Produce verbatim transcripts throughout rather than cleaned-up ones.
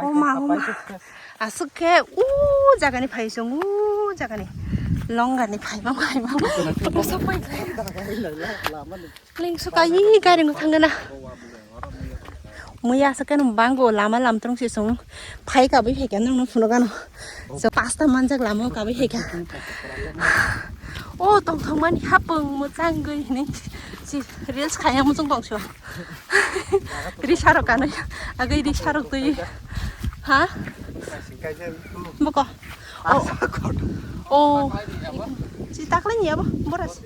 O ma, o ma. Aswk khe u jagani phai chwng, u jagani. Longani phai ma, phai ma. Photo sok pai. Link suka yi gari ngo thangana. Muya aswk khe nung bango lama lam trong si sung. Phai kabui phai khe nung nung phunukano. So pasta manjak lama o kabui phai kha. O tongthokmani hapung mwchang gwi hinwi si reels khaya muchung tongsi o. Ri sarok kanwi agwi ri sarok twi. Ha? Buko. O. O. Si taklai ni abo boras.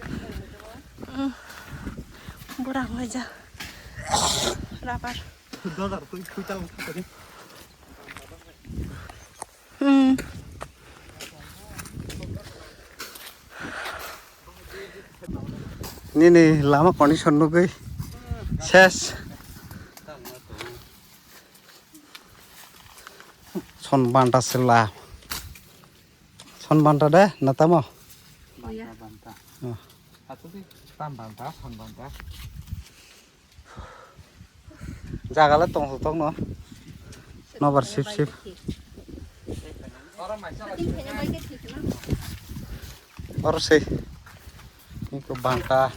Borang waja. Rapar. Hmm. Nini lama condition nugwi ses. Son banta sila. Son banta de, natamo? Iya. Banta, banta. Oh. Satu di, tam banta, son banta. Jagale tong tong no. Nobar sip sip. Oro sei. Iko bangka.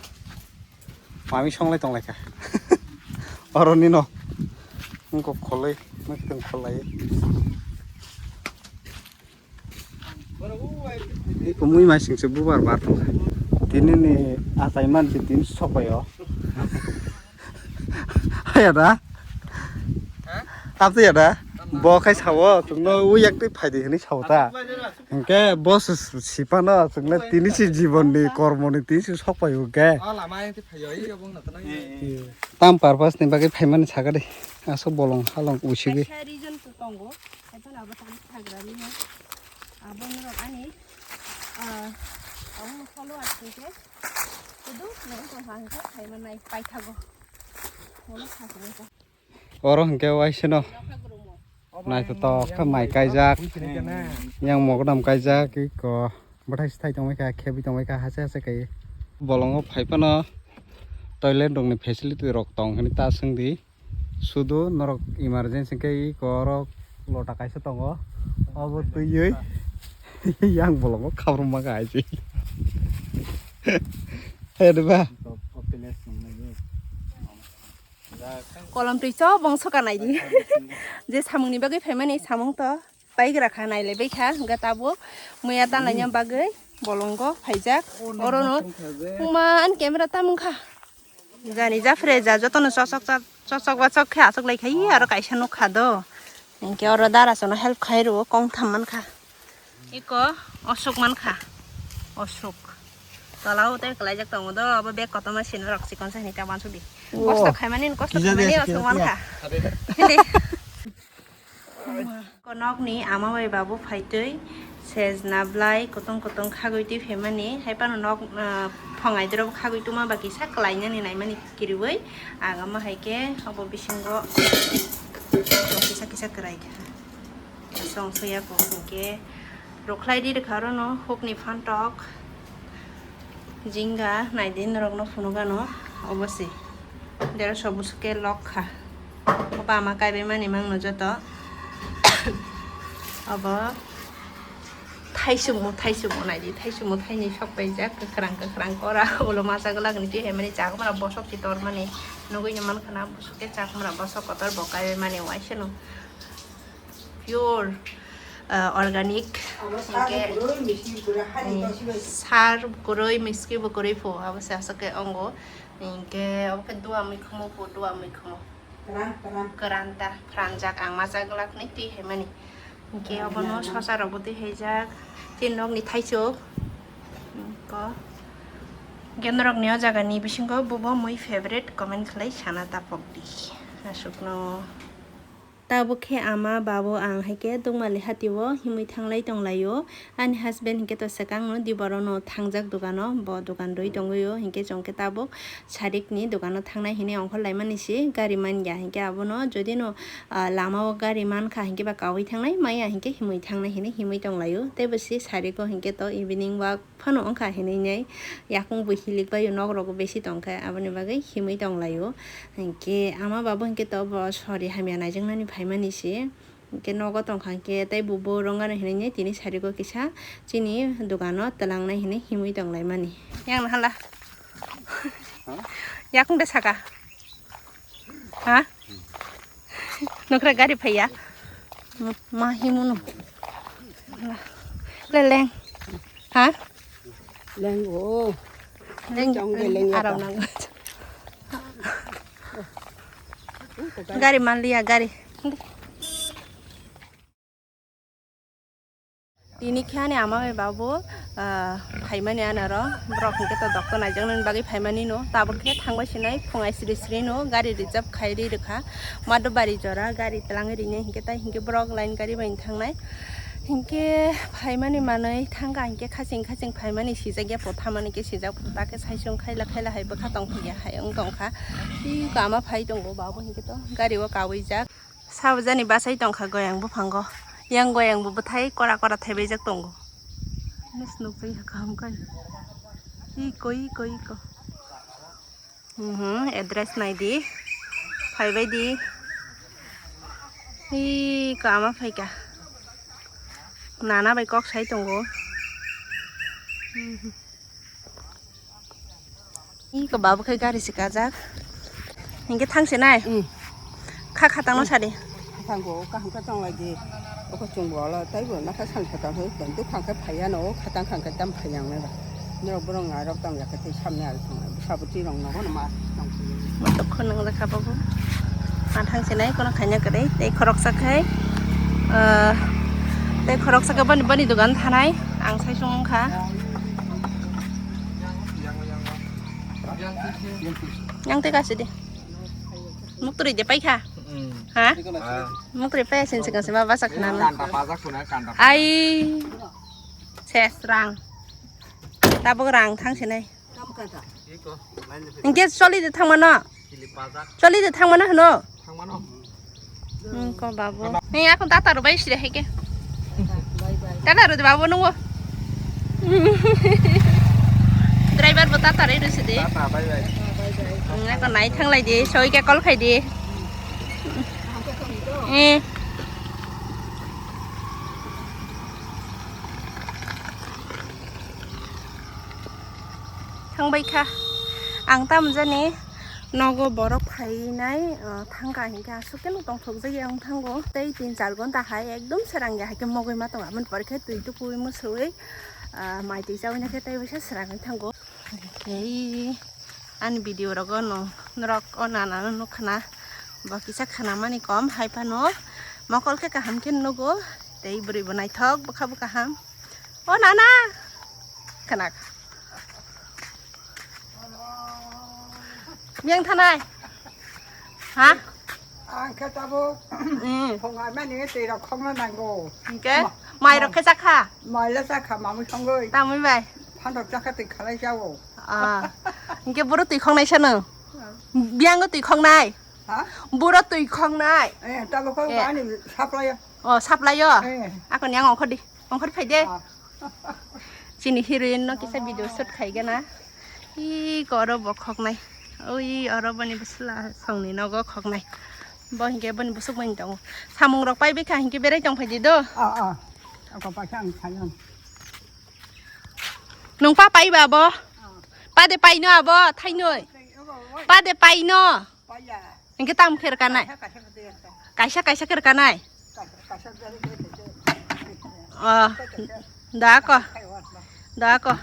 Mami songlai tong lai kha. Oro nino. Iko kholai, mek tong kholai. Iko mui mai sing se bubar bar tong kha. Tini ni atai man se tin sokoyo. Haya da? Tabte ya da? Bo khai sawo, tungno u yak twi phai di hini sawo ta. Hingke bo se sipano, tungno tini si jibon ni kormo ni tini si sok pai hingke. Tam purpose ni bagwi phaimani saka de. Aso bolong halong usigwi. Kaisa reason to tongo. Kaisa abo tam sagra ni. Abo norok ani, ah, abo follow asing ke. Kudu nang tong hang ke phaimani paithago. Mono khasang ka. Oro hingke waiseno naithotok khe mai kaijak, yang mogodam kaijak, iko bwthai sithai tongbaikha, khebwi tongbaikha, hache hache kaiwi. Bolongo phaiphano toilet rokni facility rok tong hwnwi ta swngdi, sudu norok emergency khe iko oro lota kaisa tongo, obo twiwi yang bolongo khabrum maka hai se. He diba? Kolom twi chobong soka naidi. Je samungni bagwi phaimani samung to paigra kha, nailaibai kha, hwnkhe tabuk muya tanlaina bagwi bolongo phaijak. Orono huma ani camera tamung kha. Jani japhre ja jotono chosok cha-, chosok bachok khe achuk lai khai aro kaisa nukha do. Hinkhe oro dara sono help khai rwo kong tham mankha. Iko osuk mankha. Osuk. Tola o tei kwlaijak tongo do, abo bag kotorma sini rok chikon sa hini ta wansuk di. Kosto khaimani, kosto khaimani osuk mankha. Hindi. Ko nokni ama bai babu phaitwi sejna bwlai kutung kutung khagwi twi phaimani, hai phano nok, ah, phongai doro khagwi tuma ba kisa kwlainani naimani kiriwi, agama hai khe obo bisingo kisa kisa kwrai kha. Song soya kok hinkhe rwkhlai di rwkha oro no hukni phantok. Jinga naidi norokno phunukgano obo se dersho bwswk khe lok kha. Obo ama kaibai mani mangno joto. Obo thaichukmung, thaichukmung naidi, thaichukmung thaini sok paijak kwkhwrang kwkhwrang kora ulo masa gwlak ni twi hai mani chakmara bosok si tormani nugui ni mankha na bwswk khe chakmara bosok kotor bo kaibai mani waisano. Pure, ah, organic. Abo sar hinkhe, bo kwrwi, miski bo kwrwi, hani, eh, tosi bai. Sar bo kwrwi, miski bo kwrwi pho, abo se aswk khe ongo. Hinkhe abo khe dua mui khumu pho, dua mui khumu. Kwran, kwran. Kwran ta, phranjak ang masa glak ni twi hai mani. Hinkhe kwran obono ya, sosa rok bo twi haijak. Tin nok ni thaichuk. Ko. Gen rok ni o jaga ni bisingo bubo mui favorite comment khlai sana ta pok di. Aswk no. Tabuk khe ama, babu, ang hai khe Dukmali hati o himwi thanglai tonglaio. Ani husband hinkhe to swkang no diboro no thangjak dukano, bo dukan rwi tongwi o, hinkhe chwng khe tabuk sarik ni dukano thangnai hinwi ongkhor laimani se gari manya, hinkhe abono jodi no, ah, lama o gari mankha hinkhe ba kaui thangnai, maya hinkhe himwi thangnai hinwi himwi tonglaio. Tei bo se sarik o hinkhe to evening walk phano wngkha hinwi nai yakung bo hilik bai o nok rogo besi tongkha, aboni bagwi himwi tonglaio. Hinkhe ama babu hinkhe to bo sori hamya naijaknani phaimani se, Hingke nogo tongkha hingke tei bubo rongani hinui tini sarigo kisa chini dogano twlangnai hinui himui tonglaimani. Yang nahala. Yakung de saka. Ha? Nokra gari phaiya. Ma himunu. Leleng. Ha? Leng o. Leng, Chong de leng ya aram ta. Nang. Gari manliya gari. Tini khe ani ama bai babu, ah, phaimani anaro, borok hwnkhe to doctor naijaknani bagwi phaimani no, tabuk khe thangbai sinai phung ai sri sri no, gari reserve khai ri rwkha, Madhubari jora gari twlangwi rinai hinkhe tai hinkhe borok line gari bai thangnai, hinkhe phaimani manwi thangkha hinkhe khaching khaching phaimani sijak ya po thamani khe sijak po ta khe saisung khaila khaila hai bwkha tong phiya hai wng tongkha, tei ama phai tongo babu hinkhe to gari o kawijak. Sabjani bachai tongkha goyang buphango. Yang goyang bo bwthai kora kora thaibaijak tongo. Nukjagwi kaham khe. Iko, iko, iko. Mhm, address naidi. Phaibaidi. Iko ama phaikha. Nana bai kok sai tongo. Mhm. Iko babu khe gari se kajak. Hinkhe thangse nai. Mm. Kha khatang no sadi. Khatang go kaham khe tong lai di. Oko chung bo lo tai bo na kha san khatang ho. Dukha khe phaiya no khatang kha khe tam phaiya nai ba. Norok borok ngai rok tong ya khe tei samne ar thang. Saboti rong no no ma tong. Motok khonang jakha babu. Ma thangse nai kono khaina kwrwi tei khoroksa khai. Ah, tei khoroksa khe bani bani dogan thanai. Ang sai sung kha. Yang tei kasi di. Muktri de paikha. Ha? Muktri pai sin sikang sima basa khana. Kanta pajak kuna kanta. Ai. Ses rang. Tabuk rang thang sinai. Engke soli de thang mano. Soli de thang mano hno. Thang mano. Hmm, ko babu. Ni aku tata ro bai sire heke. Tata ro de babu nungo. Driver bo tata ro side. Tata bye bye. Hmm, aku nai thang lai de, soi ke call khai de. Eh. Thangbai kha. Ang tamo jani nogo borok phainai, ah, thangkha hinkhe aswk khe no tongthok jagwi ang thango. Tei tin char ghonta hai ekdom serang ya hai khe mogwi ma tongo. Aboni pore khe twi tukui mwsui, ah, mai twi chaui na khe tei bisa serangwi thango. Ei ani video rogo no norok o nana no nukha na. Bo kisa khana mani kom hai phano mokol khe kaham khe nugo. Tei bwrwi bo naithok bwkha bo kaham. O nana. Khanak. Miyang thanai. Ha? Ang khe tabuk. Hmm. Phunga mani twi rok khokna nango. Hingke? Ma-, mai rok khe chakha? Mai le chakha, mamui songoi. Tamui bai? Phan rok chakha twi khalai chao. Ah. Hingke buro twi khoknai sano? Ah. Biyango twi khoknai? Ha? Buro twi khoknai? Eh, tabuk kho. Eh. Ani supply. Oh, supply o? Eh. Ako ni ang ongkhor di. Ongkhor phai de. Ah. Chini heroine no kisa video shoot khai gana. Iko oro bo khoknai. Oi oro boni bwsla songni nogo khoknai. Bo hinkhe boni bwswk bai tongo. Samung rok pai bikha hinkhe berai tong phai di do. Ah, ah. Ako paisa ang sayang. Nung pa pai ba bo? Pa de pai no abo thainoi. Pa de pai no. Paya. Hinkhe tam khe rwkanai? Kaisa, kaisa, kaisa. Kaisa, kaisa khe rwkanai? Kaisa, kaisa, kaisa, kaisa. Oh, da ko. Kaisa, kaisa. Da ko.